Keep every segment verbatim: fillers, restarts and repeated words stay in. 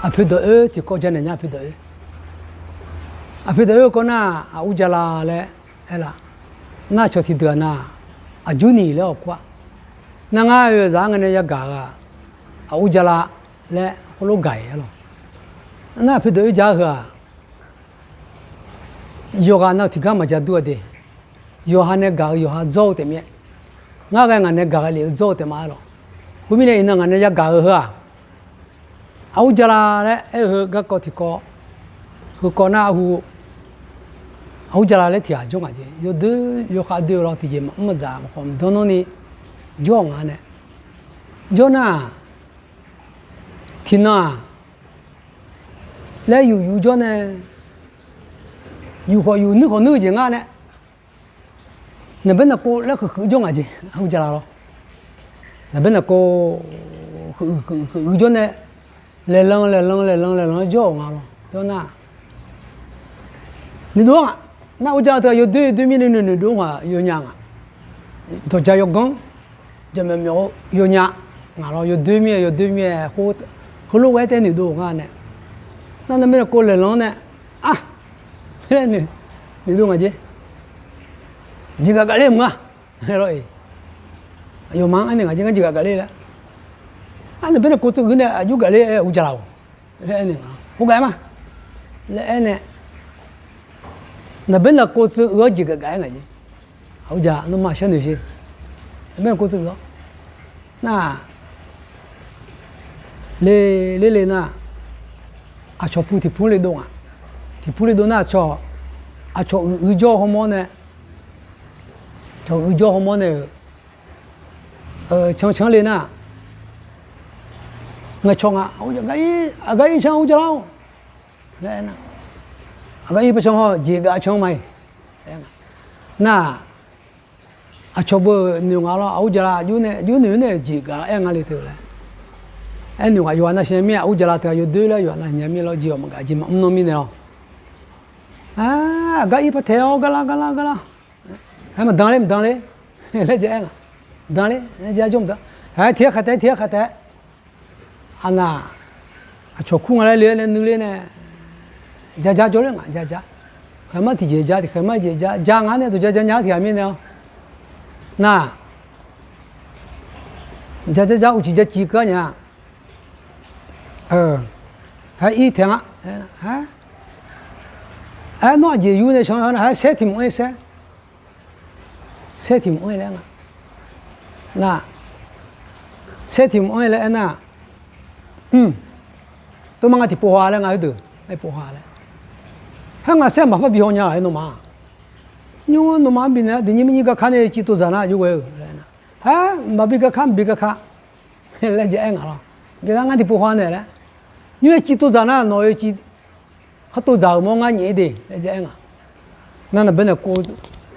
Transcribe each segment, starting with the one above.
Aqpoeq dawq oer tiqkawv janaeq nya, aqpoeq dawq oer. Aqpoeq dawq oer kawv nar, Aqur Jala laer aer laf. Nar aqcawq tiqdeuq-aq nar, Aqjurniq laer-awq kur-a. Nar ngar oe-eu zaq-anr ngae nae yagaq-eu-aq, Aqur Jala laer khoerlof gaq-ir-a lawq. Nar aqpoeq dawq oer ja-eu heu-aq, yawqghaq nav-eu tiqgar maqja dur-a de. Yawqha nae gaq-eu yawqha dzawr-eu taef mir-aer, ngar ghae ngaq nae gaq ghae lef-eu dzawr-eu taef ma-aer lawq. Khoermirnae iqnan ngaq nae yagaq-eu heu-aq, Aqur Jala laer aer-eu heu garkawv tiqkawv, heukawv nar hu, Aqur Jala laer tiqghaq jawr ngaq jeq. Yawdoer yawkhav doe-eu lawr, tiqjeq maqmr maqdzaq maqkhawf maqdanr nanrni jawr-eu nga nae. Jawr nar-aq, tiqnan-aq, laer yuf yuf jawr nae, yuf khawf yuf nuir khawf nuir-eu jeq ngar nae, naqbaer naqkov laer khuiq khuiq jawr ngaq jeq, Aqur Jala lawr. Naqbaer naqkov khuiq khuiq khuiq jawr nae, laeqlanq laeqlanq laeqlanq laeqlanq jawr-euq nga lawr. Jawr nar, noeqdov-anr ngaq, nar Aqur Jala teu-aq yawdoer yawdoer mirnae noeq noeqdov-anr ghaq yawnya ngaq. Dawqja yawganr, jaqmyawf myawf-eu yawnya ngaq lawr. Yawdoer mir-aer yawdoer mir-aer khoer, heulof ghae taef noeqdov-eu nga nae. Nar naqbaer naqkov laeqlanq-anr nae, a, laer noeqdov ngaq jeq. Jeqgaf gaf ler mq nga. Lawr-iq, aqyawfmaf-anr aernaeq ngaq jeq, ngar jeqgaf gaf ler laer. Ar, naqbaer naqkov tsuif uiq nae aqjox gaf ler-aer Aqur Jala-or laer aernaeq nga. Khoergaf-aer ma laer aernaeq, naqbaer naqkov tsuif uiq-awr jeqgaf gaf-aer ngaq jeq. Aqur Jala nawmaf sharnoeq sher. Naqbaer naqkov tsuif uiq-awr nar, le, ler le nar, aqcawq pu tiqpur le dov ngaq. Tiqpur le dov nar aqcawq, aqcawq uiq uiq jawr hawmawr nae, cawq uiq jawr hawmawr nae-euq, cancan le nar, ngaeqcawq nga, aqgar ir can Aqur Jala-or laer aernar, aqgar ir paw can haw jeqgaf can ma-iq. Nar, aqcawq beu noeq nga lawr, Aqur Jala aqjox nae aqjox noeq-aer nae jeqgaf-aer nga le teu laer aernoeq ngaq. Yawqha navsiq nya mir-a, Aqur Jala teu-aq yawdoer laer yawqha navsiq nya mir lawr, jeq-awq maqgaf jeq maqmr nanr mirnae-awr. Aqgar ir paw taeq-awr garlar garlar garlar. Aer, maqdan ler maqdan ler laer ja aer ngaq. Dan ler, ja jawr maqdan. Aer, tiq ghaq khaeq taef, tiq ghaq khaeq taef. Aqnaq, aqcawq kur nga laer le-aer nae nuiler nae, ja ja jawr ler ngaq, ja ja. Khaeq mar tiqjeq ja, tiq khaeq mar jeq ja, ja ngaq nae dawq ja ja nya-awr tiq ghaq mirnae-awr. Nar, ja ja ja uqcif ja cif keuv-ar nya. Aer, ir taeq nga. Aer, nawr aqjeq yur nae can aer, saer tiq mq-anr saer. Saer tiq mq-anr laer nga. Nar, saer tiq mq-anr laer aernar, tov mar nga tiqpov haw laer nga heudeuq, aer pov haw laer. Haer ngaq saer maqpar bi haw nya-aq nawmaf. Nymr nawmaf-anr bifnaeq-a, deuq nyir mirnyir garkar nae civ tov dzaq nar aqjox ghae-eu laer nar. Haer maqbi garkar, maqbi garkar laer ja aer ngaq lawr. Bi gar ngar tiqpov haw naeq laer. Nymr-aer civ tov dzaq nar nawq-eu civ khar tov dzaq-euq mawr ngar nyaef-ir de laer ja aer ngaq. Nar naqbaer naqkov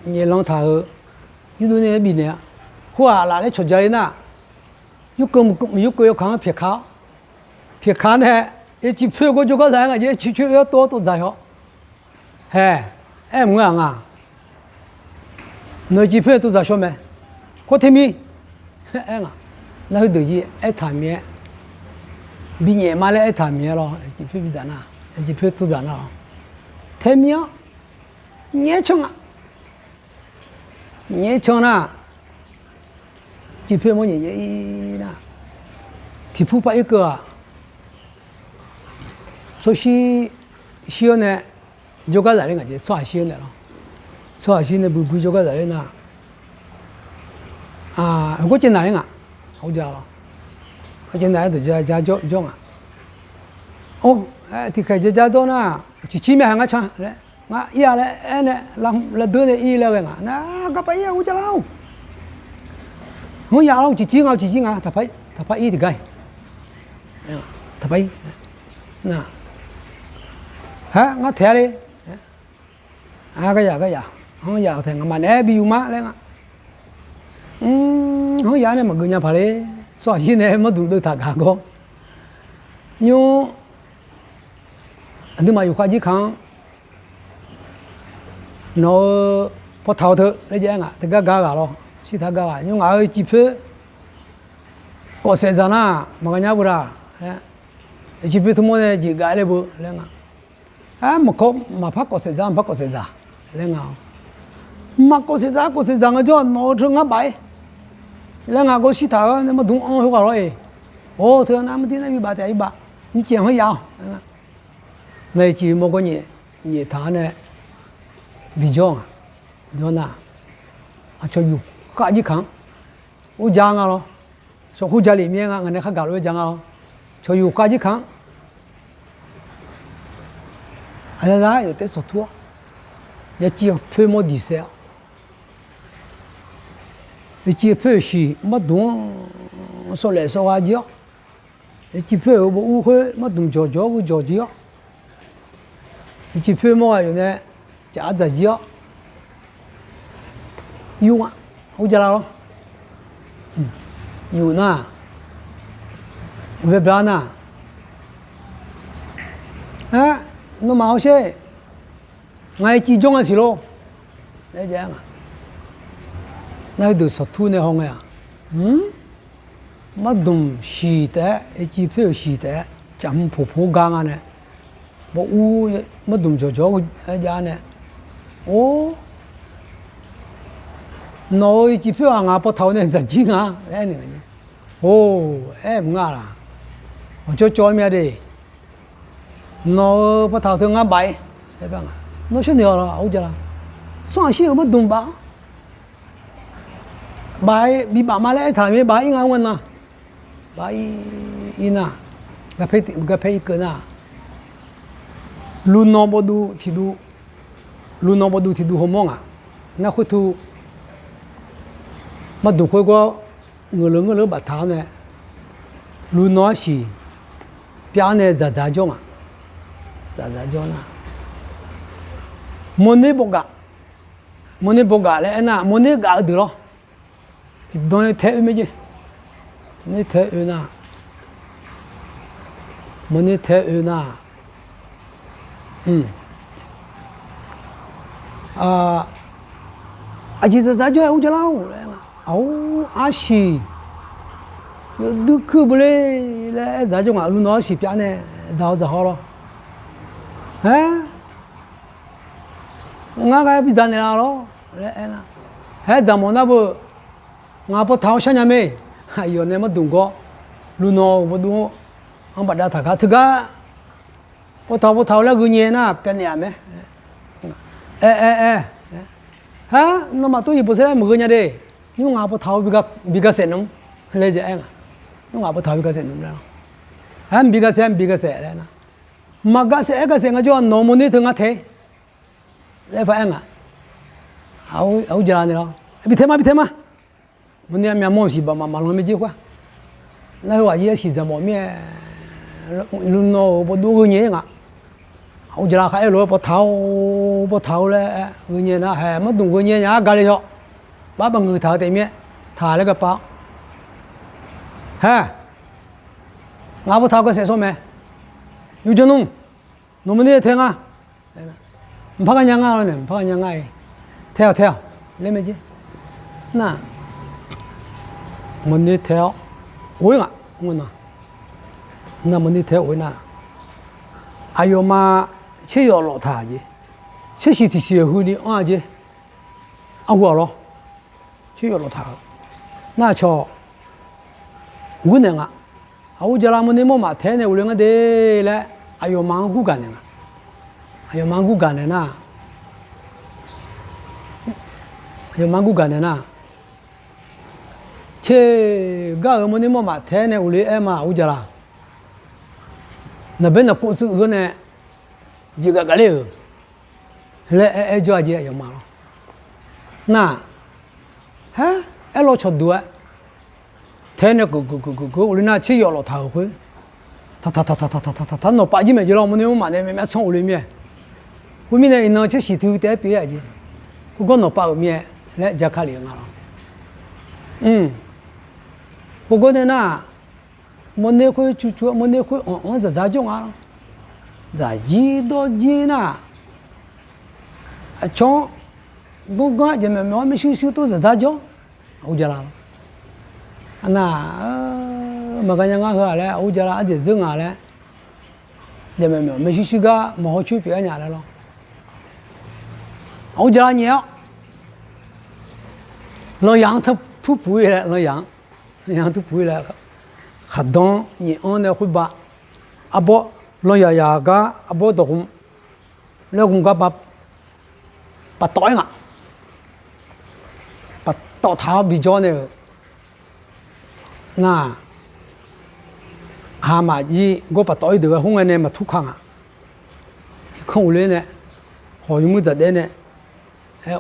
nyaef lan taq-euq yurdov nae-aer bifnaeq-a. Khoer-aq laf laer cawq ja-ir nar, yurkeuv mq yurkeuv yawkaq-anr pyaeq ka-awr, pyaeq ka nae, yawciv poer gawr jawrgar zaq-aer ngaq jeq, yawciv poer oe-awr tov-awr tov dzaq haw. Hae, aer mq ngeur-aq nga. Nawq-eu civ poer tov dzaq shawr mae. Khoer termir aer ngaq. Nar heudeuq jir aertaq mir-aer, bi nyaef ma laer aertaq mir-aer lawr, civ poer bi dzaq nar, civ poer tov dzaq nar-awr, termir-anr nyaef can nga. Nyaef can nar, civ poer mawr nyaef nyaef-ir nar, tiqpur par irkeuv-aq, tsawrshir shir-awr nae jawrgar zaq ler ngaq jeq, tsawrhaq shir-awr nae lawr. Tsawrhaq shir nae buibui jawrgar zaq ler nar, gawrcaev naq ler ngaq. Gawrcaev naq-aer dawq ja ja jawr ngaq. Or, tiqkhaeq ja ja dawr nar, ciqcir myav hae ngar can laer, ngar ir-a laer aer nae, lavdeur nae ir laer ghae ngaq. Nar garpar ir-a Aqur Jala-or. Hmq yaf lawr, ciqcir nga, ciqcir nga, taqpar ir tiqgar-iq. Taqpar ir. Nar, haer ngar taeq-a le. Gar yaf gar yaf, hanr yaf taeq ngaq maqnaeq-aer bi yuf ma laer nga. Hanr yaf nae maqgeuf nya paq le. Tsawrhaq shir nae mawrduq deuv taq gaq gawr. Nymr, aqduimaf yufkhav jir kaq-anr nawq-eu pawtaq-eu teu laer ja aer ngaq, teugar gar ghaq lawr, shirtaq gar ghaq. Nymr ngaq-euq civ poer kawf saef dzaq nar maqghae nya beu da laer. Aqcif poer tmr nae jeqgav laer beu laer nga. Aer, maqkawv maqpar kawv saef dzaq, maqpar kawv saef dzaq laer nga-awr, maqkawv saef dzaq, kawv saef dzaq nga jawr, nawq-eu teu ngar baf-ir laer nga. Gawr shirtaq-eu nae mardmq-anr khoerghaq lawr-eq. Or, teu nar mardir nar bibaf taef bibaf, mircif-anr yav-awq. Nar aqcif mawrgawr nyaef, nyaef taq-anr nae bijawr nga. Jawr nar, aqcawq yufkhav jir kaq-anr ur ja nga lawr. Shawqkhur ja lef mir-aer nga, ngaq nae khar gaq lof-aer ja nga lawr. Cawq yufkhav jir kaq-anr, aqzaqzaq yawf taef sawqtur-awr, yaciv poer mawr diq saef-awr, yaciv poer-euq shiq mardmq-anr sawv laef sawv gha jir-awr, yaciv poer-euq baw ur khoer mardmq jawqjawq-awr gheu jawq jir-awr, yaciv poer mawr ghaq yawf nae caf-ar dzaq jir-awr, yur nga, ur ja la lawr. Yuf nar, uqbya bya nar, aer, nawmaf hawsher, ngaq-iq civ jawr nga siq lor laer ja-aer nga. Nar heudeuq sawqtur nae haw ngae-aq, mardmq shiq taef-aer, yaciv poer-euq shiq taef-aer caf hmq poq poq gar nga nae, baw ur mardmq jawqjawq-awr jav nae, or, nawq-euq yaciv poer-aq ngaq pawtaq-eu nae dzaq jir nga laer aer-eu mae. Or, aer mq nga laq? Awqcawv cawv-eu mya de. Nawq-euq pawtaq-eu teu ngar baf-ir. Nawr shawrnaeq-awq lawr, aqur ja la. Sanr aqshir-euq mardmq baf-awr, baf-ir bibaf ma laer aertaq mir baf-ir nga nar, baf-ir nar, garpaer irkeuv nar, luvnawv bawvduv tiqduv, luvnawv bawvduv tiqduv hawmawr ngaq. Nar khoertu mardmq khoergawr ngeuqleuq ngeur-eu baf taq-awr nae, luvnawv arsiq pyav-awr nae dzaqdzaq jawr ngaq. Dzaqdzaq jawr nar, mawrner bawgaf, mawrner bawgaf laer aernar, mawrner gaf-eu deuq lawr. Tiqbyan tae oe mae jeq. Mawrner tae oe nar, mawrner tae oe nar, aqjeq dzaqdzaq jawr-aer ur ja lar-awq laer nga. Aqur arsiq yawdui kuir beu le laer aer dzaq jawr ngaq. Luvnawv arsiq pyav nae dzaq-awr dzaq haw lawr. Aer, ngar ghae bidzaq naeqlaf lawr laer aernar, haer dzaq mawf nar beu, ngaq pawtaq-awr sharnya mae. Aqyawf nae mardmq gawr, luvnawv-euq bawvduv-anr bafdav taq gar teugar, pawtaq pawtaq-eu laer gheu nyae nar pyavnaeq-aq mae. Aer aer aer, haer, nawmaf tov yeq pov saer laer maqgheu nya de. Nymr ngaq pawtaq-awr bi ga saef nmr laer ja aer nga. Nymr ngaq pawtaq-awr bi ga saef nmr laer, haer mqbi ga saef, mqbi ga saef laer nar, maqga saef-aer ga saef nga jawr-a, nawq-eu mawrner teu ngar tae laer paq-aer nga. Aqur ja la nae lawr, bi tae ma, bi tae ma. Mawrner armyav mawr-eu siq baqmaq maqlan mae jer khoer-aq. Nar heughaq jir arsiq dzaq mawf mir-aer, luvnawv-euq bawvduv gheu nyae-ir nga. Aqur ja la khar aer lof-aer pawtaq-awr, pawtaq-awr laer gheu nyae nar, haer mardmq gheu nyae nya-ar gale yaw. Baf baf ngeuq taq-eu taef mir-aer taq laer gaq pav-awr, haer, ngaq pawtaq-awr ga saef sawr mae. Yawqjeq nmr, nawq mawrner tae nga. Mqpar gar nya nga lawr nae, mqpar gar nya nga-iq, tae-awq tae-awq laer mae jer. Nar, mawrner tae-awr of-ir nga. Nar mawrner tae-awr of-ir nar, aqyawfmaf tser yawf lawf taq jeq, tser shiq tiq shiq-euq huini anr-a jer. Arhu-aq lawr, tser yawf lawf taq-eu nar, aqcawq gurnaeq nga. Aqur ja la mawrner mawrmaf tae-aer nae of le ngar de laer aqyawfmaf-anr gurgaq naeq nga. Aqyawfmaf-anr gurgaq naeq nar, aqyawfmaf-anr gurgaq naeq nar, tser gar-euq mawrner mawrmaf tae-aer nae of le aer ma, aqur ja la. Naqbaer naqkov tsuif-eu nae jeqgaf gaf ler-euq laer aer aer jawr-a jeq aqyawfmaf lawr. Nar, haer, aer law cawqduq-aer tae-aer nae geuf geuf geuf geuf geuf of le nar, tser yawf lawf taq-euq khoer, taq taq taq taq taq taq taq taq nawqpav jir maeq jeq lawr, mawrner mawrmaf nae myav myav tsanr of le mir-aer. Khoermirnae iqnan tser shiq teu taef-aer pyeuf-ir-a jeq, khoergawr nawqpav-euq mir-aer laer ja ka lef-eu nga lawr. Khoergawr nae nar, mawrner khoer cu cu-aer mawrner khoer anq-anr dzaqdzaq jawr nga lawr. Dzaq jir dawr jir nar, aqcawq-anr ganr ganr-aer jeq myawf myawf-awr maershuir shuir tov dzaqdzaq jawr. Aqur ja la lawr. Nar, maqgaq nya ngar heu-aq laer, aqur ja la ardzaeq dzeur nga laer, maeqshuir shuir gar maqhaw coer pyeuf-aer nya laer lawr. Aqur jala nyaef-awr, lanyaq-anr turpuq-ir laer, lanyaq-anr, lanyaq-anr turpuq-ir laer, khaqdan nyaef-anr nae khoerba, arbawr, lanyaq yaq gar arbawr dawq ghmq laer ghmq gar ba, paftawf-aer ngaq, paftawf taq-awr bijawr nae-euq nar-aq, haq maqjir gawr paftawf-ir deuq ghae khoer ngae nae maqtur ka ngaq. Irkanr uqler nae, hawq yawmuir dzaqdaef nae,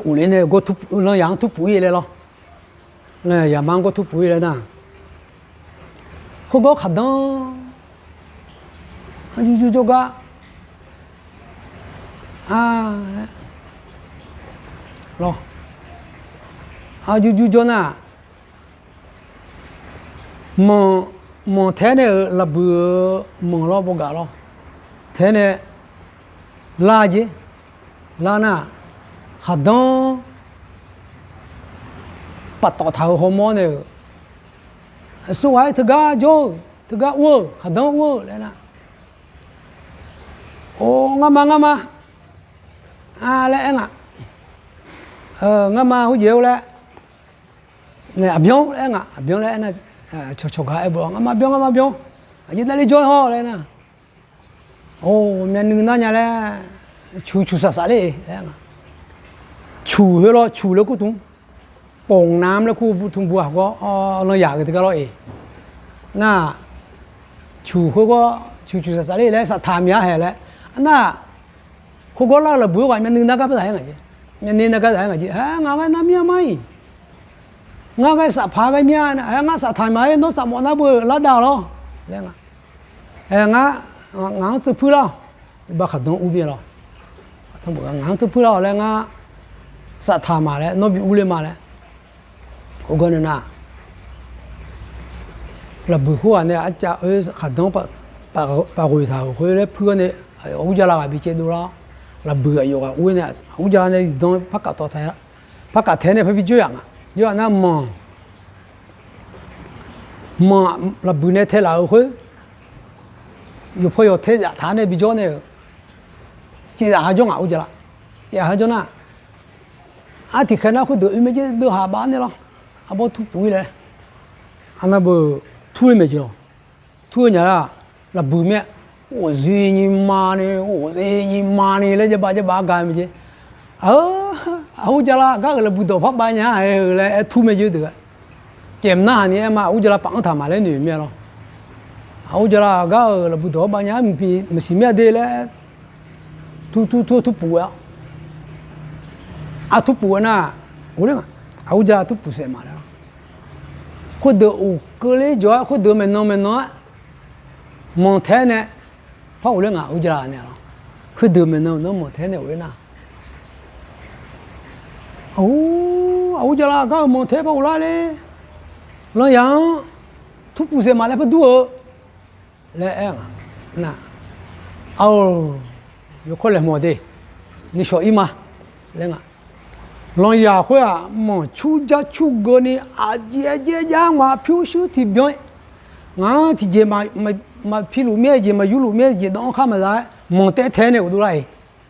uqler nae lanyaq-anr turpuq-ir laer lawr. Lanyaq yaqma-anr gawr turpuq-ir laer nar, khoergawr khaqdan arjur jur jawr gar, a, lawr, arjur jur jawr nar, manq, manq taer nae-euq laqbuiq-eu manq lawr bawgaf lawr, taer nae lar jer, lar nar, khaqdan paftawf taq-euq hawmawr nae-euq, aqsurghaq-aer teugar jawr-eu, teugar ur-eu, khaqdan ur-eu laer nar, or, ngar ma, ngar ma laer aer ngaq, ngar ma heujeq-or laer, aqbyan laer aer ngaq, aqbyan laer aer nar, cawqcawq gar aer beu-awr, ngar ma byan, ngar ma byan, aqjeq davle jawr-aer hawr laer nar, or, myavnuiv nar nya laer, cuq cuq safsaf ler-eq laer aer ngaq, cuq khoer lawr, cuq laer kur tmr, pofnamq laer kur tmr bu-aq gawr, lanyaq-euq teugar lawr-eq. Nar, cuq khoergawr cuq cuq safsaf ler laer saftaq mya haeq laer, nar, khoergawr lar-eu laqbuiq-aer ghaq myavnuiv nar gar par taq-aer ngaq jeq, myavnuiv nar gar taq-aer ngaq jeq, haer ngaq ghae nar mir-a mar-iq, ngar ghae safpaq ghae mir-a, haer ngar saftaq maqaer nawr safmawf nar beu lar dav lawr laer ngaq, ngar, ngaq-anr tseuvpuir lar-awq, iqbax khaqdan ur mir lawr, ngaq-anr tseuvpuir lar-awq laer ngar saftaq ma laer nawr bi urler ma laer, khoergawr nae nar, laqbuiq khoerghaq nae arcav oer khaqdan paf ghoeq taq-euq khoer laer puir-awr nae, aqur jala ghaq bi caevdov lar-awr, laqbuiq aqyawf ghaq ur-ir nae aqur jala nae zifdan par kaf tawf ta, par kaf tae nae par bi jawr yaf nga. Jawr yaf nar manq, manq laqbuiq nae tae laf-euq khoer, yawqpaw yawq tae zaf taq-aer nae bi jawr nae-euq, caevzaf ha jawr ngaq aqur jala, caevzaf ha jawr nar, artiq khaeq nar khoerdeuq oe mae jer deuv haq baf-awr nae lawr, arbawr turpuq-ir laer, arnar beu tur-ir mae jeq lawr, tur-eu nya lar, laqbuiq mir-a, ghofzir nyima ni, ghofzir nyima ni laer jabav jabav-aer ga mae jeq. Aqur jala gar-euq laqbuiq dawq par bav nya-aer-euq laer aer tur mae jeq deuq-a. Caevmq nar haq ni aer ma, aqur jala paf-anr taq ma laer noeq mir-a lawr. Aqur jala gar-euq laqbuiq dawq-anr bav nya-aer maqsiq mir-a de laer, tur tur tur turpuq-aer-awr, artur puq-aer nar, aqur jala turpuq saef ma laer-awr, khoerdeuq uq keuvler jawr-aer khoerdeuq maeqnan maeqnan-aer manq tae-aer nae par ghofler ngaq aqur jala nae lawr. Khoerdeuq maeqnan nanr manq tae-aer nae ghofler nar, aqur jala gar-euq manq tae-aer par ghoflar ler, lanyaq-anr turpuq saef ma laer par dur-eu laer aer nga. Nar, a-or, yawkawr laeqhmq de, nishawq ir ma laer nga. Lanyaq khoer-aq manq cur jar cur geu ni aqjeq aqjeq jar nga pyurshuir tiqbyan-ir. Ngaq-anr tiqjeq maqpiluf mir-aer jeq maqyurluf mir-aer jeq dawv-anr khar maqza-aer manq taev tae nae ghofdov lar-iq.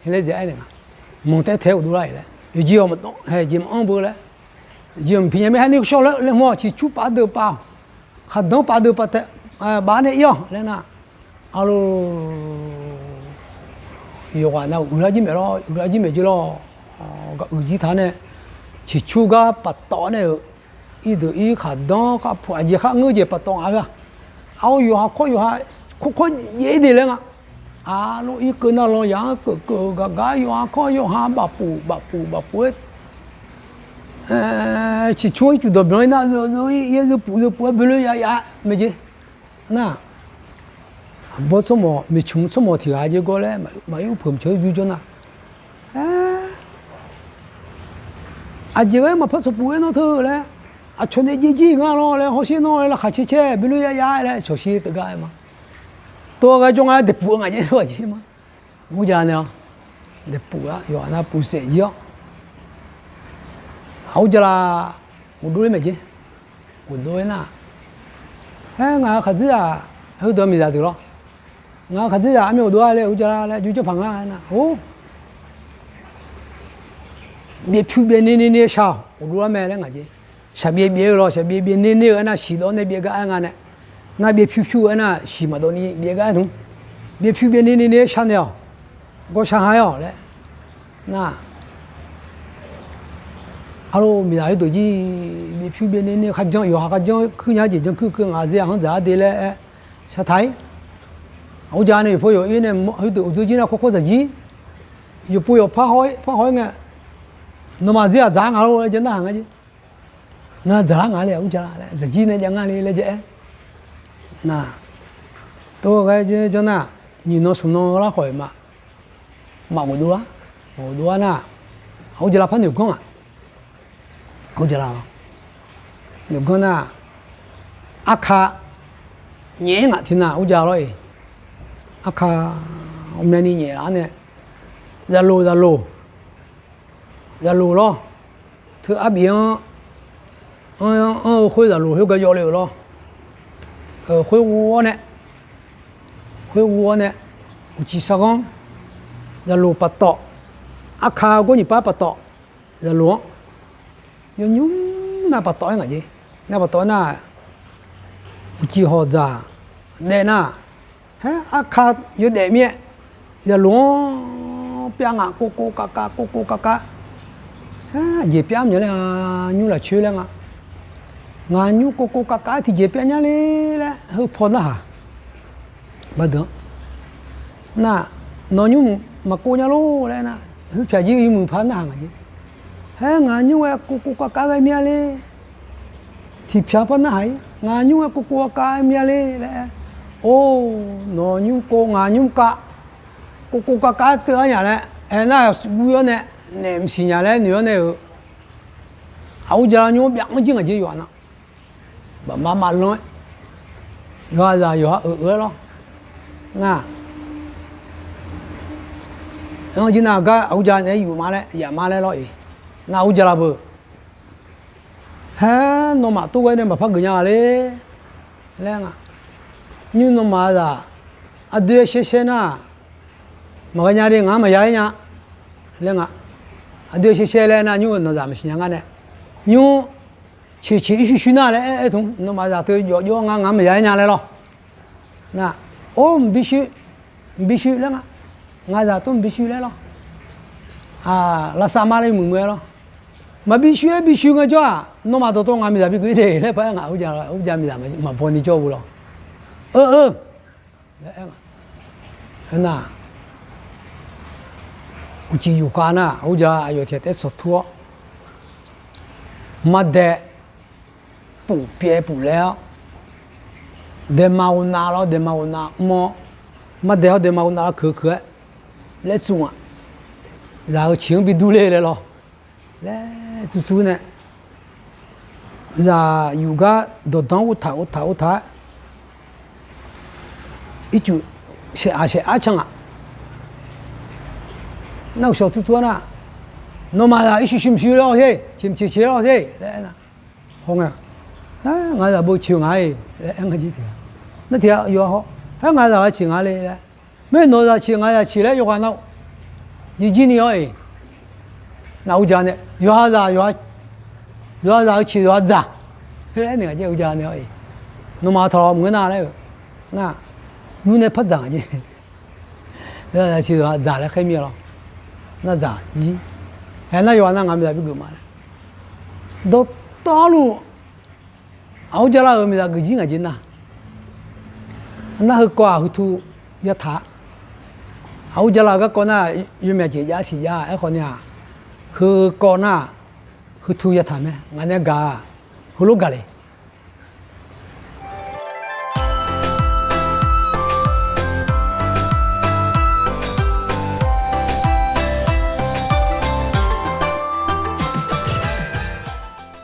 Heuler jeq aer naeq nga, manq taev tae ghofdov lar-iq laer yawqjeq-awq maqdawv haeq jeq maqanr beu laer, jeq maqpi nya mir-a ni shawr laer laeqhmq-awq ciqcur paf deuq paf-awq, khaqdan paf deuq paf taef baf nae ir-awq laer nar, a-or, yawqghaq nav-euq uiqlar jir maeq lawr, uiqlar jir maeq jeq lawr, gaq uiq jir taq nae ciqcur gar paftawf nae-euq irdeuq ir khaqdan-anr khavpuq aqjeq kharngeur jeq paftawf ngaq-a. A-or, yawqha kawr yawqha kawr kawr jaev-ir de laer nga. Arlawr irkeuv nar lanyaq-anr keuvkeuv-euq gaqgar yawqha kawr yawqha bafpuf bafpuf bafpuf-aer ciqcur-anr ircuf dawqbyan-ir nar zeu zeu-ir yaer zeu puf zeu puf-aer boeloer ya ya mae jeq. Nar, aqbawr tsawrmawq maeqcmq tsawrmawq tiq ghaq jeq gawr laer maqir peuq mq cawq-ir jur jawr nar, aqjeq ghae maqpar tsawqpuf-aer nawr teu laer, aqcawq nae jaev jir nga lawr laer hawsher nawr laer laqkhaq caer caer boeloer ya ya laer cawqshir teugar aer ma. Tov-aer ghae jawr nga daeqpuf-eu ngaq jaev-eu aqjeq ma. Aqur jala nae-awr daeqpuf-a yawqghaq nav puf saef jir-awr, aqur jala ghofdov-ir mae jeq. Ghofdov-ir nar, aer ngaq-euq khaqdzer-aq heudeuq miqzaq deuq lawr. Ngaq khaqdzerzaq armyan ghofdov-a laer, Aqur Jala laer jawrjanr paq ngar nar, or, byaevpyur byaevner ner ner-aer shar-awq, ghofdov-ar mae laer ngaq jeq. Shaqbyaev byaev-eu lawr, shaqbyaev byaevner ner-eu aernar, shiq dawv nae byaev gar-aer nga nae, nar byaevpyur pyur-eu aernar, shiq maqdawv ni byaev gar-aer nmr. Byaevpyur byaevner ner ner-aer shar nae-awq, gawrshar ha-aer-awq laer. Nar, arlor, miqzaq khoerdeuq jir, byaevpyur byaevner ner kharjan, yawqha kharjan kuir nya jeq janr kuir keuv ngaq-a zir-aq hanr dzaq-ar de laer aer, shartaq-ir. Aqur Jala nae yawqpov yawq-ir nae, khoerdeuq uqdzeur jir nar kawrkawr dzaq jir. Yawqpov yawq par haw-ir par haw-ir ngae, nawmaf zir-aq dzaq-ar nga lor laer janr narhaq nga jeq. Ngar dzaqlar nga le, Aqur Jala laer, dzaq jir nae jav nga le laer jav-aer. Nar, tov ghae janr nar, nyiq nan smq nan lar khawf-iq ma, maqghof dov-ar, maqghof dov-ar nar, Aqur Jala par noeq ganr-aq, Aqur Jala noeq ganr nar, arka nyaef-aer ngaq tiqnan Aqur Jala lawr-iq, arka myavni nyaef laf-ar nae, zaqloq zaqloq, zaqloq lawr, teu arbif-anr, anr-eu khoer zaqloq khoergar yawf le-euq lawr, khoer ghov-awr nae, khoer ghov-awr nae, uqcif sarghanr, zaqloq paftawf, arka gawr nyiq par paftawf, zaqloq-anr yawnymr nav paftawf-aer ngaq jeq. Nav paftawf-aer nar, uqcif hawq dzaq daev nar, haer arka yawdaef mir-aer, zaqloq-anr pyav ngaq, kovkov kavkav kovkov kavkav. Haer aqjeq pyav maqnya laer, ngar nymr lafcoer laer nga, ngaq nymr kovkov kavkav-aer tiqjeq pyav nya le laer heupaw narhaq. Baqdeuq-anr nar, nawq nymr maqkov nya lor laer nar, heupaw jir yawmuiq par narhaq ngaq jeq. Haer ngaq nymr ghae kovkov kavkav ghae mir-a le. Tiqpyaq par narhaq-ir, ngaq nymr ghae kovkov kavkav mir-a le laer. Or, nawq nymr kov ngaq nymr kav, kovkov kavkav teuv-ar nya laer aernar, guv-awr nae naef maqsiq nya laer noeq-awr nae-euq, Aqur Jala nymr-anr byav-anr jir ngaq jeq yawqha nar. Baqma maqlanr-aer, yawqha zaq yawqha-euq-eu-aer lawr. Nar, anr jir nar gar Aqur Jala naeq-aer yuf ma laer yaf ma laer lawr-iq. Nar Aqur Jala beu, haer nawmaf tov ghae nae maqpar geuf nya ghaq le laer nga. Nymr nawmaf-eu zaq aqdui-aer shaer shaer nar, maqghae nya de, ngaq-anr maqya-aer nya laer nga. Aqdui-aer shaer shaer laer nar, nymr-eu nawqzaq maqsiq nya ngar nae, nymr ceqceq irshuir shuir nar laer aer aer tmr, nawmaf zaq teu jawf jawr ngar, ngaq-anr maqya-aer nya laer lawr. Nar, or mqbishuir, mqbishuir laer nga, ngaq zaq tov mqbishuir laer lawr. Lavsav ma laer muiq muiq-aer lawr. Maqbishuir-aer bishuir ngae jawr-aq, nawmaf dawqtawv ngaq miqzaq bigeuf-ir de laer par-aer ngaq, Aqur Jala miqzaq maqbaw ni jawr-eu lawr. Eu eu, aernar, uqcif yufkhav nar, Aqur Jala aqyawf tiq ghaq taef-aer tsawqtur-awr, mardae puf pyaev puf laer-awr, daema ghov nav lawr, daema ghov nav mr-awr, mardae hawr daema ghov nav lar keuq keuq-aer laer tsuf-aq, zaq-eu ciq-anr bi dur le laer lawr. Laer tsur tsur nae, zaq yuf gar dawqdanr uvtaq uvtaq uvtaq-aer, ircuf saeqaq saeqaq can-aq, nar uqshawq tur tur-awr nar, nawmaf zaq irshuir shuir maqshuir laer lawr sher, ceq maqceq ceq laer lawr sher laer aernar, hawngae, ngaq zaq beu ceq nga-iq laer aer nga jir tiq ghaq. Nar tiq ghaq yawqha haw, haer ngaq zaq gha ceq nga le laer. Mar nawq zaq ceq ngaq zaq ceq laer yawqghaq nav jirjir ni-awr-iq, nar Aqur Jala nae yawqha zaq, yawqha zaq-eu ceq yawqha dzaq. Khoer aer naeq ngaq jeq Aqur Jala nae-awr-iq, nawmaf taqlawq maqngeur nar laer-euq, nar, yur nae par dzaq ngaq jeq. Yawqha zaq ceq yawqha dzaq laer khaer mir-a lawr. Nar dzaq jir. Haer nar yawqha nar ngaq miqzaq bigeuf ma laer. Dawqtawvluf Aqur Jala-euq miqzaq geuf jir ngaq jeq nar, nar heukawv-aq heutu yataq-a. Aqur Jala-euq garkawv nar, yawmyaq jeq jav siq jav-a. Aerkhawf ni-aq, heukawv nar, heutu yataq mae. Ngaq nae gaq-aq, heulof gaq le.